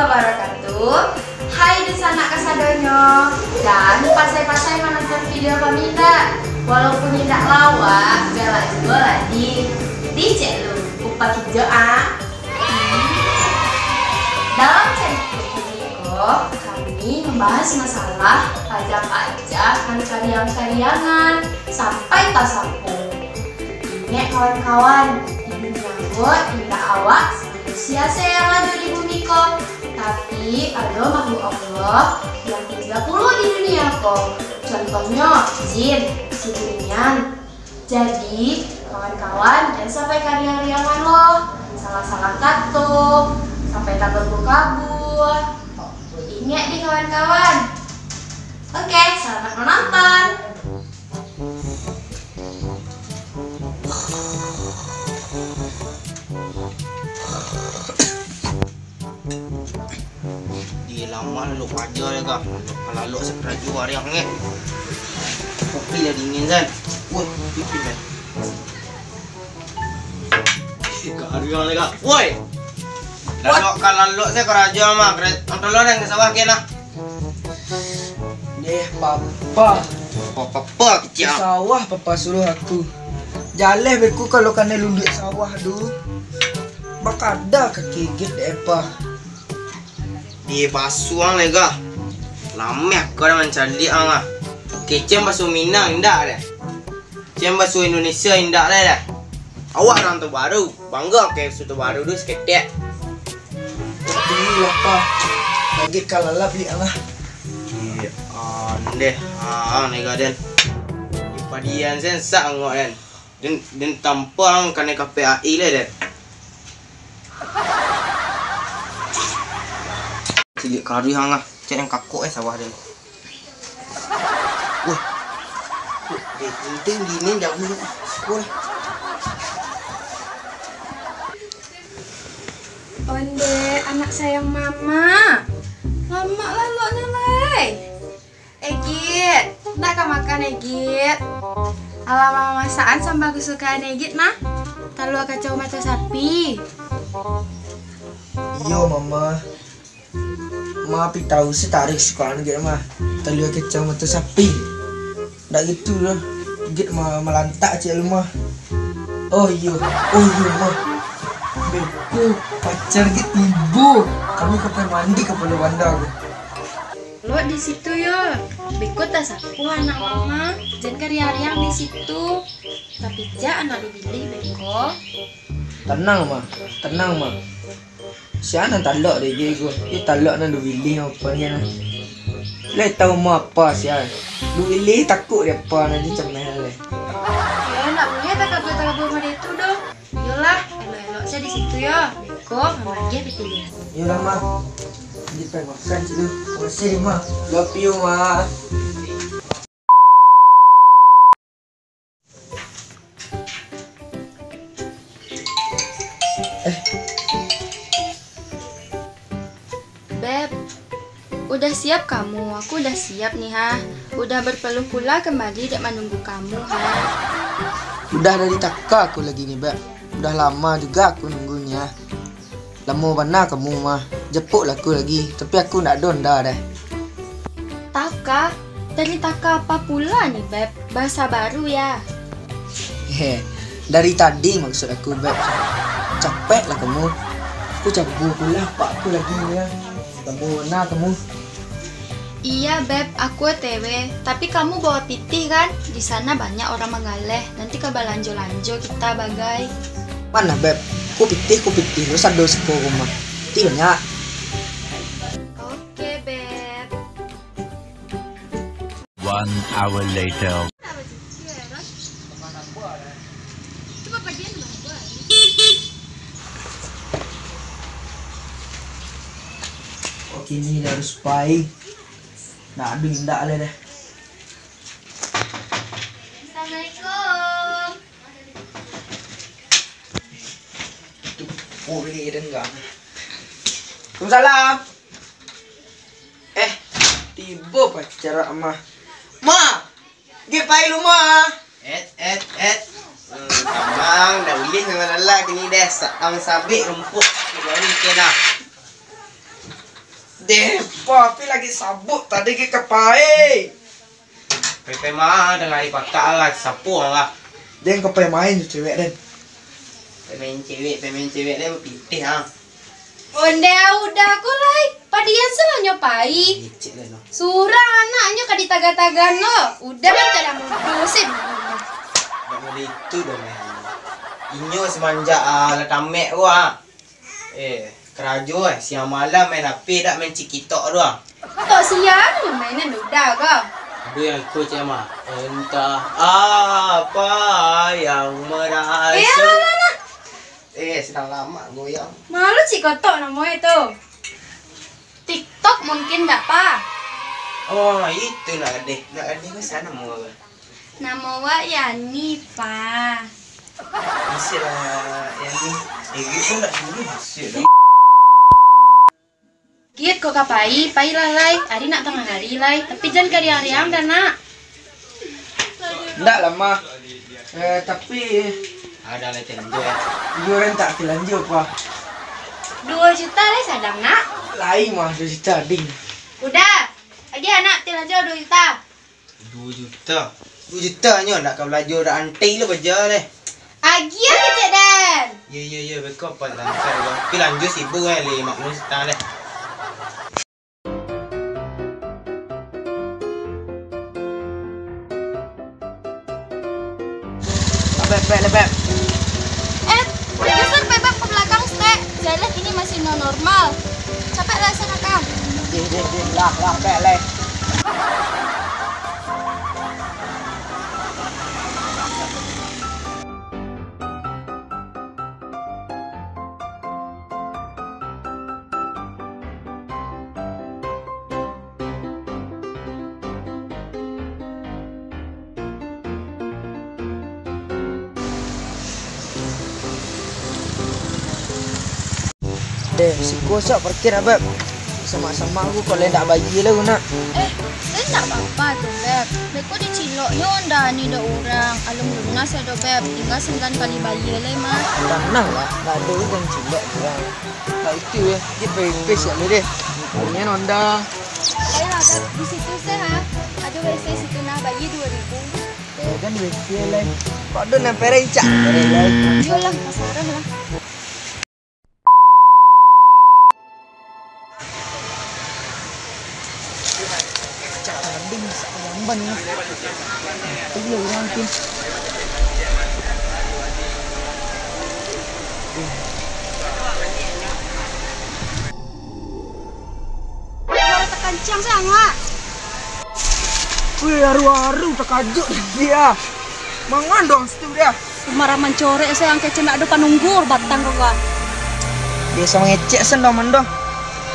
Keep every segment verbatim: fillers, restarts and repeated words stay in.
wabarakatuh. Hai dunsanak kasadonyo, jan pasai-pasai manonton video kami indak? Walaupun indak lawak, galak juo lah di, dicek lu, upah kijo ah. Dalam carito kini ko, kami mambahas masalah paja-paja nan kariang-kariangan sampai tasapu. Ingek kawan-kawan, di dunia ko indak awak manusia se yang ado di bumi ko, tapi ado makhluk Allah yang tiga puluh di dunia ko. Contohnyo, jin, si binian. Jadi, kawan-kawan, jan sampai kariang-riangan lo, salah-salah kato, sampai tababuah kabua. Ingek deh, kawan-kawan. Oke, selamat menonton. Di lamo lalok paja deh, Kak. Lalok sakarajo ariang, eh. Kopi lah dingin, San. Wah, kopi, San. Kak ariang deh, Kak. Woi. Lalok ka lalok se karajo mah. Kara-, motor lo den ka sawah kian lah. Deh, papa. Papa, papa kecil. Sawah papa suruh aku. Jaleh beko kalau kanai lunduak sawah tu. Bakada kaki git dek epa. Di basuang lega. Lameh ko dah mancaliak ang ah. Kecek baso Minang indak deh. Kecek baso Indonesia indak deh dah. Awak urang tu baru, bangga ke su tu baru tu saketek. Tapi lapa. Lagi kalalap liak lah. Iya, andeh. Ah, lega den. Di padian sen sak angok den. Den, den tampang kanai kapek ai lai, den. Ciliak kari hang ah. Cek nan kakok eh sawah den. Wah. Den, den, den, jauah. Wah. Onde, anak sayang mama. Lamak laloknyo lai. Eh, Git, ndak ka makan, eh, Git? Alah, mama masaan samba kasukaan, eh, Git, nah. Talua kacau mato sapi. Iyo, Mama. Ma pi tahu si tarik sukaan Git, mah. Talua kacau mato sapi. Ndak gitu doh. Git ma-, malantak ciek lu, mah. Oh, iyo. Oh, iyo, mah. Beko, pacar Git tibo. Kami ka pai mandi ka Pulau Banda ko. Lo di situ yo, beko tasapu anak mama, jan kariang-riang di situ. Tapi jak anak lu bilih beko. Tanang, Ma, tanang, Ma. Sia nan talok dek Gek ko, iyo talok nan lu bilih apo ni nah. Lai tau ma apa sia. Lu bilih takuk dek apa nan di cemeh lai. Yo, nak buliah takabua-takabua model tu doh. Iyolah, elok-elok sajo di situ yo. Beko, mamagiah pitih. Iyolah, Ma. Di pai makan situ. Makasih, Ma. Love you, Ma. Eh. Beb, udah siap kamu? Aku udah siap nih, ha. Udah berpeluh pula kembali dek manunggu kamu, ha. Udah dari taka aku lagi nih, Beb. Udah lama juga aku nunggunya. Lamo bana kamu mah. Jepuklah aku lagi, tapi aku ndak ado onda deh. Taka? Dari taka apa pula nih, Beb? Bahasa baru ya? Hehe, dari tadi maksud aku, Beb. Capeklah kamu. Aku cabua pula apak aku lagi ya. Lamo bana kamu. Iya, Beb, aku O T W. Tapi kamu bawa pitih kan? Di sana banyak orang manggaleh. Nanti ka balanjo-lanjo kita bagai. Mana, Beb? Ku pitih, ku pitih. Lu sado siko rumah. Pitih banyak. Oke, Beb. One hour later. Oke, ini harus pai. Nah, aduh, indak lah dah. Assalamualaikum. Tuh, boleh dengar. Waalaikumsalam. Eh, tibo pacar mah. Ma, gi pai rumah. Et, et, et. Hmm, tambang, dah ulih memang lalak kini deh. Sa-, ang sabik rumpuk. Jadi kena. Deh, papi lagi sabuk tadi ka pai. Pai-pai ma, tangah ari pakak lah, sapuang lah. Den ka pai main jo cewek den. Pai main cewek, pai main cewek, den bapitih ah. Ondeh, udah ko lai. Padian salanyo pai. Licik lah no. Surang anaknyo ka ditagah-tagah no. Udah lah, tak ada mudu sen. Ndak model itu doh, men. Inyo semanjak ah, lah tamek ko ah. Eh, karajo eh, siang malam main H P dak, main TikTok tu ah. Tok siang nyo mainan udah ko. Aduh, yang iko cek mah. Entah apa yang merasa. Eh, alah, alah, alah. Eh, sedang lama goyang. Malu cik kotok namo itu. TikTok mungkin dak, Pa? Oh, itu nak deh. Nak deh ke sana mau apa? Namo wak Yani, Pa. Masih lah, Yani. Eh, gitu nak dulu masih dah. Git, kok ka pai, pailah lai. Ari nak tangah ari lai. Tapi jan kariang-riang dah, Nak. Ndak lah, Mah. Eh, tapi ada lai telanjur, eh. Iyo, rancak telanjur, Pah. Duo juta lai sadang, Nak. Lai, Mah, duo juta, ding. Udah, agiah, Nak, telanjur duo juta. Duo juta. Duo juta nyo ndak ka balajo, dak antai lo baja deh. Agiah kecek den. Yo, yo, yo, beko pan lancar lo. Tapi lanjut sibuk eh, leh maklum setang deh. Beb, beb, beb. Eh, geser bebek ke belakang, Stek. Jelek ini masih no normal. Capek lah, sana, Kang. Dih, dih, dih, lah, lah, beb, leh. Deh, siko sak parkir, Beb. Samak-samak aku kalau ndak bayia lah guna. Eh, tapi ndak apa-apa tu, Beb. Beko diciloknyo ndak ni dek urang. Alun lunas ado, Beb. Tinggal sambilan kali bayia lai mah. Tanang lah, ndak ado urang cilok urang. Lah itu ya, dia pepes ya deh. Punya nonda. Ayolah, Beb, di situ seh, ha. Ado W C situ nah, bayia duo ribu. Eh, kan W C lai. Kok ado nan pereng cak? Pereng lai. Iyolah, kasarah lah. Cak kambing, sak jamban lah. Itu urang tu. Suaro takancang sangat. Wih, aru-aru takajut dia. Mangandong situ dia. Umar mancorek saya angke cen ado panunggu batang ko, Kak. Biasa mangecek sen dong mandong.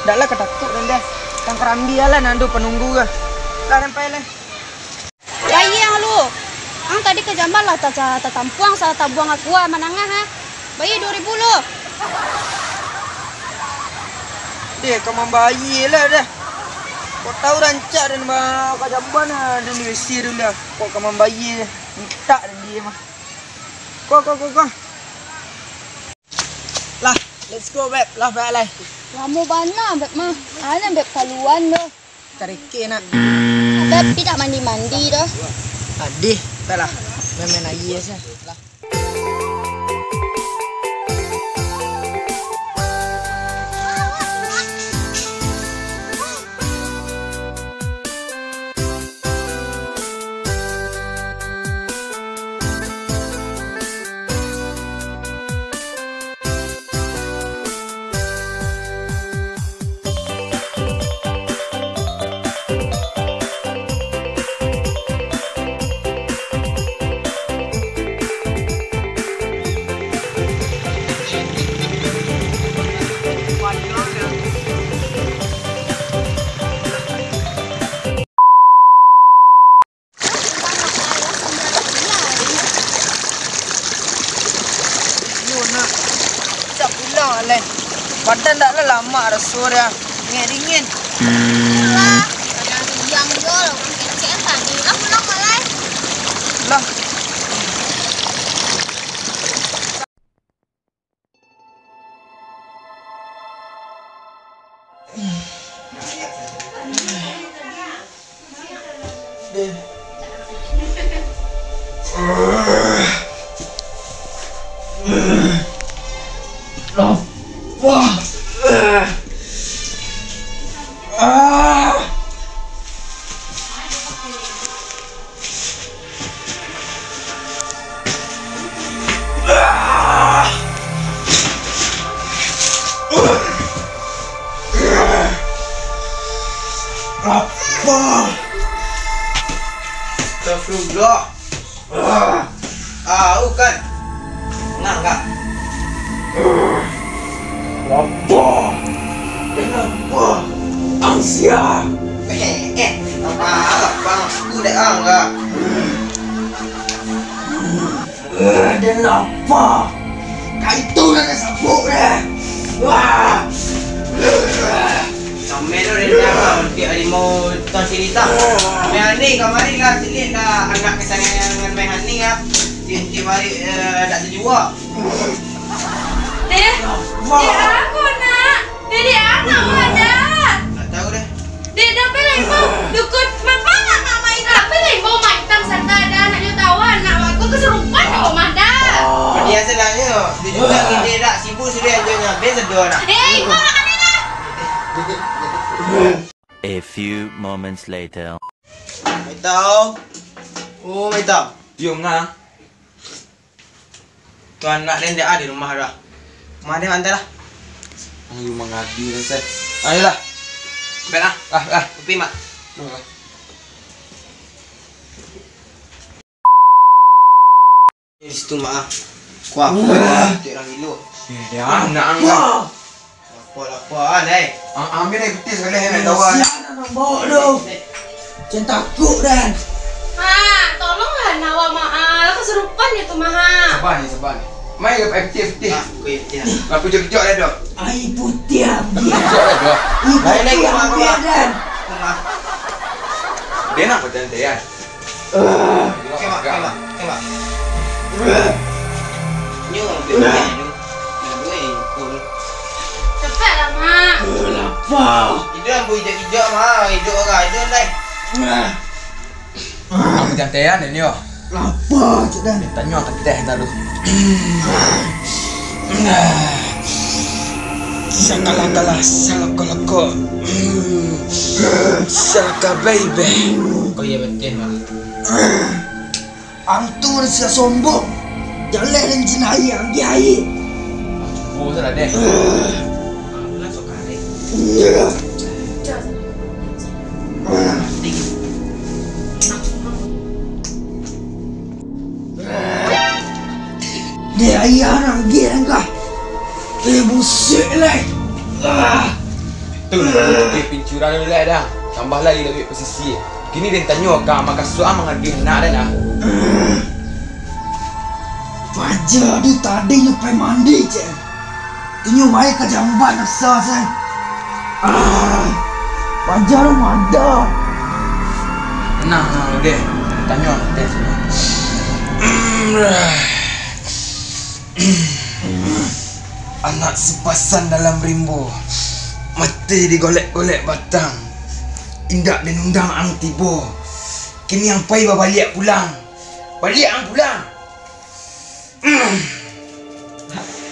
Dak lah katakut den deh. Tang karambia lah nando panunggu ka. Lah, den pai leh. Bayia ang lu. Ang tadi ka jamban lah ta-, ta-, tatampuang, salah tabuang aku ah, manangah ah. Bayia duo ribu lu. Deh, ka mambayia lah dah. Kau tahu rancak den ba-, ka jamban ah, den di W C dulu lah. Kok ka mambayia, mintak den dia mah. Kau, kau, kau, kau. Lah, let's go, Beb. Lah, baik lah. Lamo bana, Beb mah. Alah, Beb kaluan doh. Kareke nak. Beb, pi dak mandi-mandi doh. Tadi, baiklah. Main-main aia saja. Lah. Iyo nak, bisa pulang lah lai. Badan dak lah lamak raso dia. Dingin-dingin. Alah, kadang riang jo lah, urang kecek tadi. Lah pulang malai. Lah. Lapar. Ah. Lapar. Astagfirullah. Ah, au kan? Nah, enggak. Lapar. Lapar. Ansia. Eh, eh, apa? Apa? Aku dah, ah, enggak. Eh, den lapar. Ka itu lah den sabuik deh. Wah. Sampai tu dia dah, dia harimau tong sirita. Mehani kamari lah, silik lah anak kesayangan Mehani lah. Tim-tim hari, eh, dak sejuak. Deh, dek aku, nak. Dek, anak mah dah. Tak tahu deh. Dek, dah pai lah imbau dukun. Mapa anak mak itu? Dah pai lah imbau mak itam santa dah, anaknyo tawa, anak mak tu kesurupan di rumah dah. Dia senangnya, dia juga ide dak sibuk sudah aja nya, ben sedo dah. Eh, imbau makan ni dah. A few moments later. Maitam. Oh, Maitam. Yo, nga. Tu anak den dek ah di rumah dah. Rumah den antai lah. Ayo mangadi den, Sat. Ayolah. Baiklah. Ah, ah. Kopi, Mak. Ayolah. Di situ, Mak, ah. Kuah, kuah, kuah, tu orang gilo. Eh, dia anak ang lah. Lapar, lapar, ah, dai. Ah, ambil dai piti sakali, nak tawa. Sian nak bawa tu. Jangan takut, Dan. Ha, tolonglah nak awak, Mak, ah. Lah kesurupan dia tu, Mak, ha. Sabar ni, sabar ni. Mai ke air putih, putih. Ah, kuih putih, ah. Lah pucuk-pucuk dah tu. Air putih, ambil. Pucuk dah tu. Air putih, ambil, Dan. Dia nak pakai teh, ya? Kema, kema, kema. Nyo, bebek nyo. Nah, dua ekor. Cepatlah, Mak. Lapar. Itu ambo ijak-ijak, Mak. Hidup orang, hidup lai. Aku jantean ni, yo. Lapar, cik Dan. Tanyo ka teh dah lu. Sakala-kala, salako-lako. Salaka baby. Oh iya, betul, Mak. Ang tu manusia sombong. Jaleh dan jin aia, ambiak aia. Oh, salah deh. Dek ayah nak ambiak kah? Eh, busuak lai. Ah. Tu lah, eh, pincuran tu lah dah. Tambah lagi duit pasisia. Kini den tanyo ka makasuak manggaduah anak den ah. Paja tu tadi nyo pai mandi, cek. Inyo mai ka jamban asa, cek. Ah, paja tu mada. Nah, nah, deh. Tanyo teh. Anak sipasan dalam rimbo, mati digolek-golek batang. Indak den undang ang tibo. Kini ang pai babaliak pulang. Baliak ang pulang.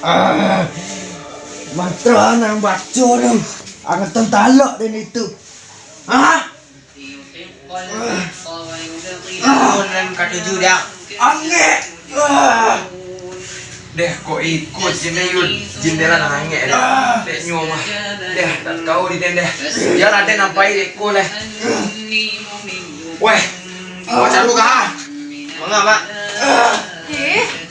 Ah, mantra nan baco tu, ang tantalok den itu. Ha? Nan katuju dah. Angek. Ah. Deh, kok iko jin ni, Yun? Jin dia lah nan angek deh. Ah. Dek nyo mah. Deh, tak tahu di den deh. Biar Raden nampai iko leh. Weh, macam tu kah? Manga, Mak? Eh.